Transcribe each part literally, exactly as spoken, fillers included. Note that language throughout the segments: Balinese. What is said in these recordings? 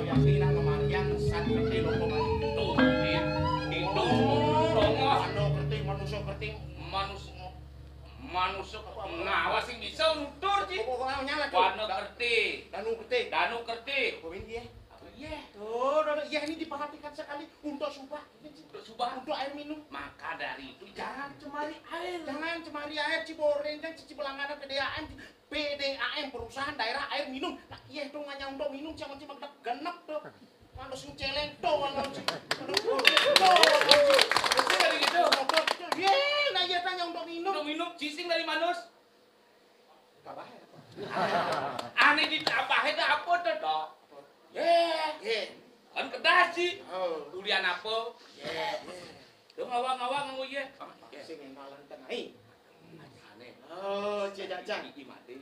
Pina ngemarian san kerti loko mantu. Itu, dongo, dongo. Mano kerti, manusa kerti. Manus-, manusa, ngawas sing bisa nutur, Ci. Pokoknya nyala, Ci. Wano kerti. Danu kerti. Danu kerti. Apa ini dia? Apa iya? Oh, dodo, iya ini diperhatikan sekali untuk subah. Untuk subah. Untuk air minum. Maka dari itu jangan cemari air. Jangan cemari air, Ciboreng, kan Cici Belangana P D A M. P D A M, perusahaan daerah air minum. Nah, iya dong, hanya untuk minum, jangan cuma genep, genep tuh. Manus celeng tuh, manus. Manus tuh. Bisa dari gitu. Iya, nah iya tanya untuk minum. Untuk minum, cising dari manus. Kabah ya? Aneh di kabah itu apa tuh, Dok? Ye. Ye. Kan kedas sih. Oh. Durian apa? Ye. Lu ngawang-ngawang nganggo ye. Sing ngalan tengah. Aneh. Oh, cecak cang. Iki mati.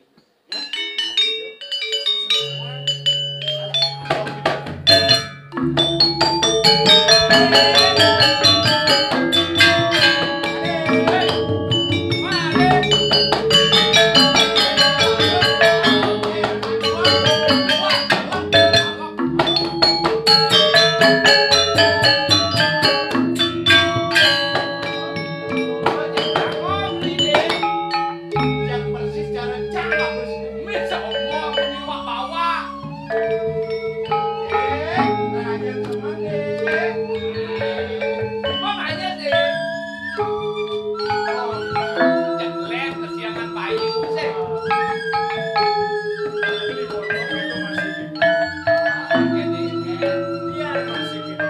Yang persis cara cakap terus. Wis, omong aku nyuwak bawah. Eh, raja teman deh. Makanya sih. Jelek kesiangan payu sih. Tapi di pondok itu masih gitu. Iya, masih gitu.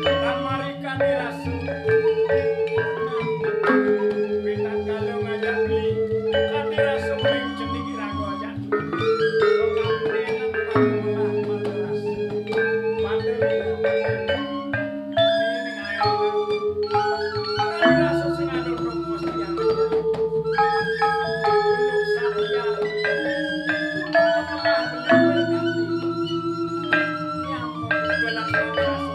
Kamari kami rasu. Pinat kalau ngajak beli, kami rasu ring cenik irago aja. Lo kampungan pakai olah pada rasu. Pada ini, ini air. Kami rasu sing ada promosi yang ada. Untuk saya, untuk olah beli berganti. Nyamuk, gelang rasu.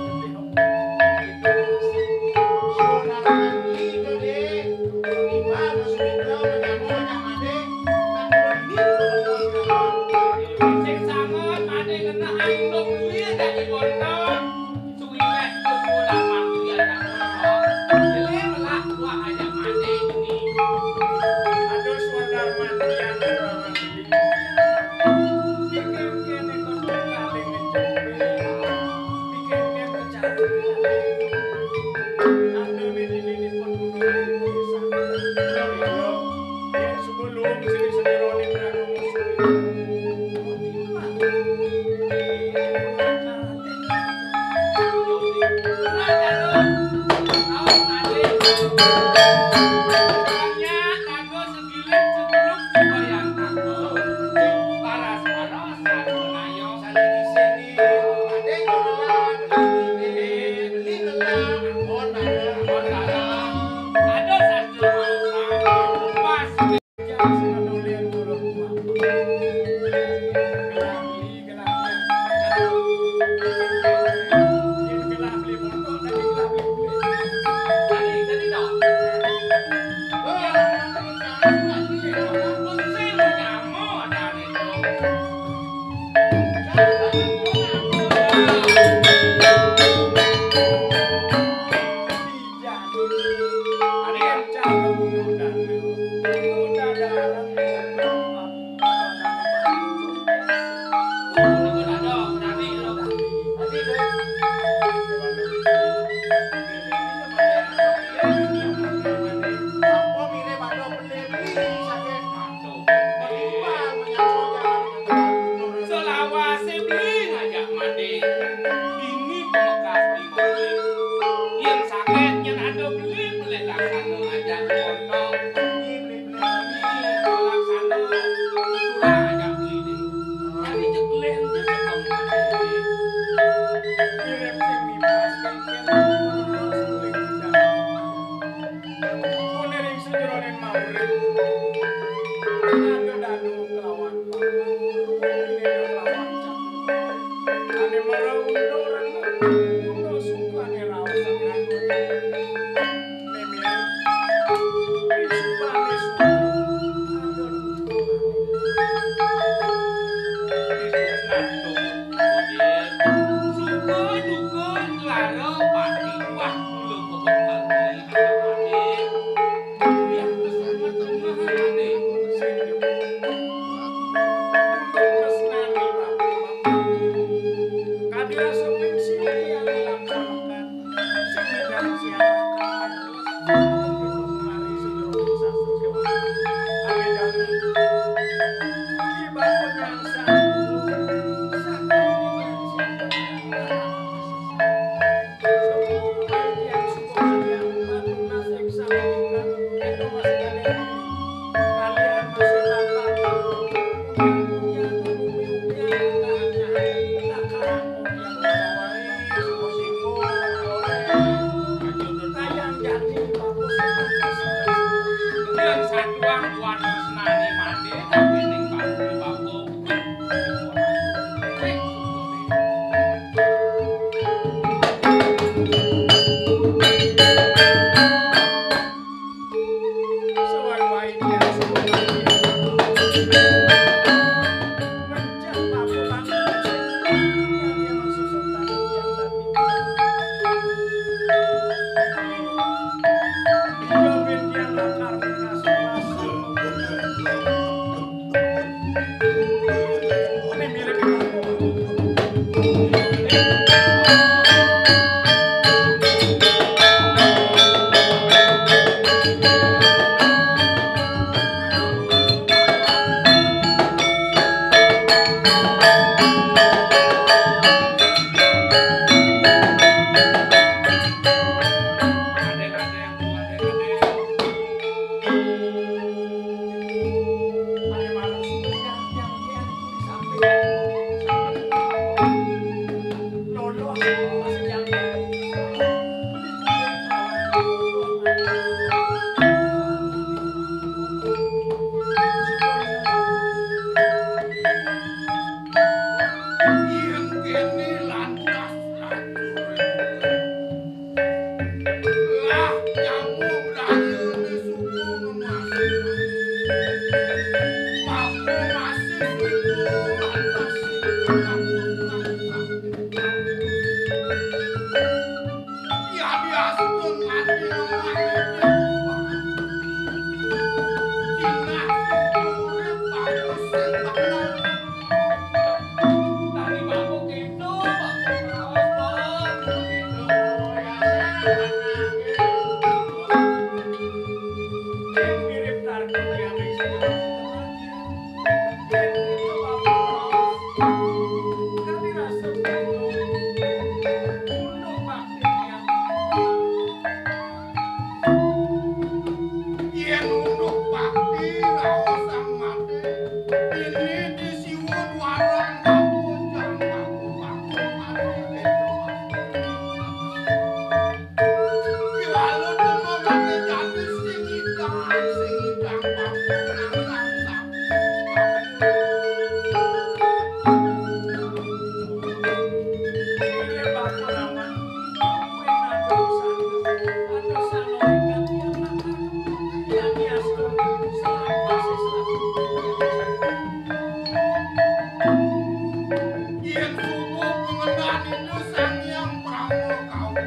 Sang Hyang Parama Kawi.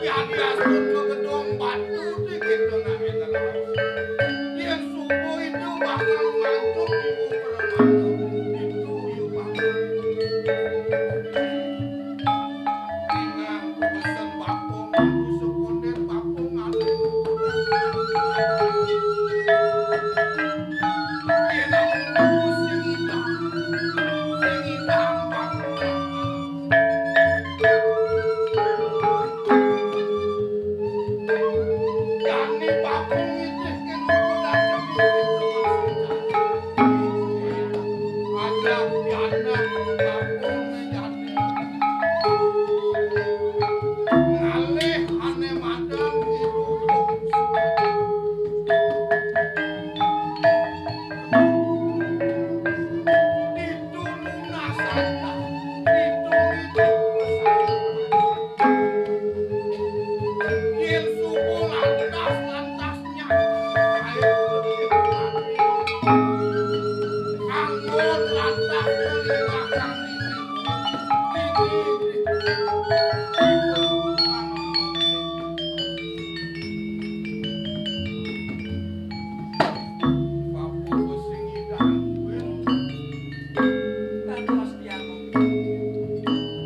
Yadiastun gedong batu di kita nak raos. Yén subuh itu bakal ngantuk ibu permata. Itu yuk bakal. Ingat pesen bakung, aku sekondén bakung, aku. Yén aku sing idang, sing idang bakung. Jani bakung nitih kén uga dadi nitih. Aja jana bakung jani. Ngalih ané madan irutuk. Ditu nunas sandang, ditu nitih pesan. Yén subuh lantas, lantas nyang air letih mati. Anggon lantas meliwakang diri. Diri. Bapa sing idang kuwi. Dados tiang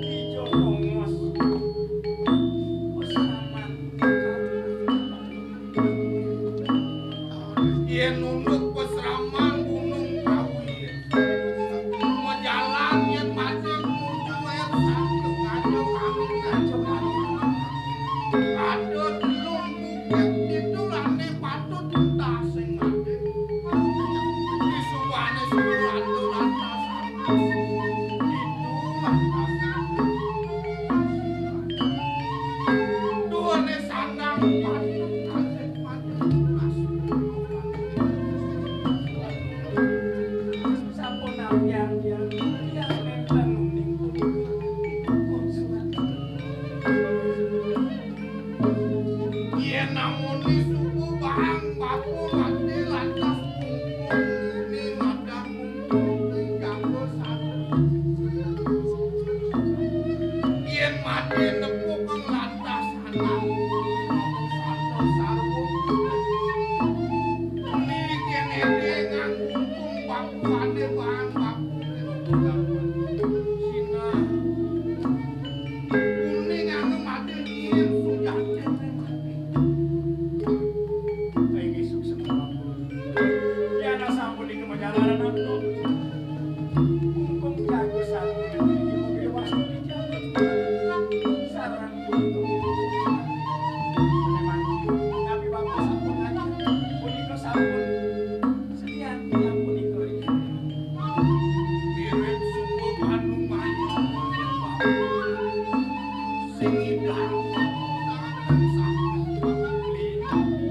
ijo tongos. Wis aman. Yén nunduk pasraman Gunung Kawi. Majalan yén mati nuju air satu, ngajo kamu, ngajo kamu. Ada telung bukit itu lane patut entah sing mati. Di suwane sepuluh ada lantas. Itu lantas. Duwane sandang patut. Sampun ambyang-ambyang, tiyang nenten uning punika dipuput surat. Yen namuni suku Bahang Bapa mati lantas pungkung uni madan pungkung ing jaba satu. Yen mati nepuk ing lantas Kungkung jago satu niki mungkin wastu dijago sareng. Memang, tapi Bapak sampun ngaji, punika sampun sekian tiang punika. Mirip sungguh anu mayu, sing idang.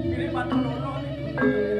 Mirip batu lolo niki.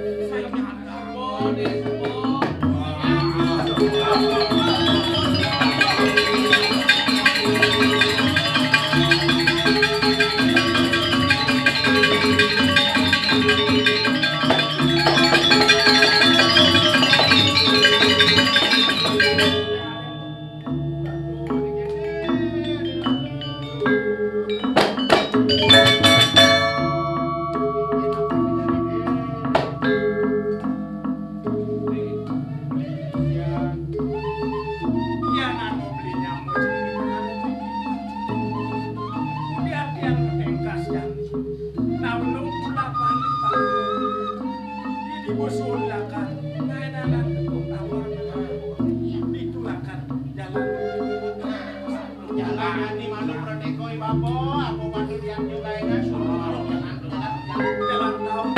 Yan, yan anu beli nyamuk. Kemudian tiang ngetengkas jani. Nah, ulun pula balik bangun. Di, di bosun lakar. Ngaenan teguh tawar. Di tulakan jalan. Jalan ati malu merdeka, Bapak. Apa patut yang juga ini suruh malu jalan, jalan, jalan. Jalan tahu.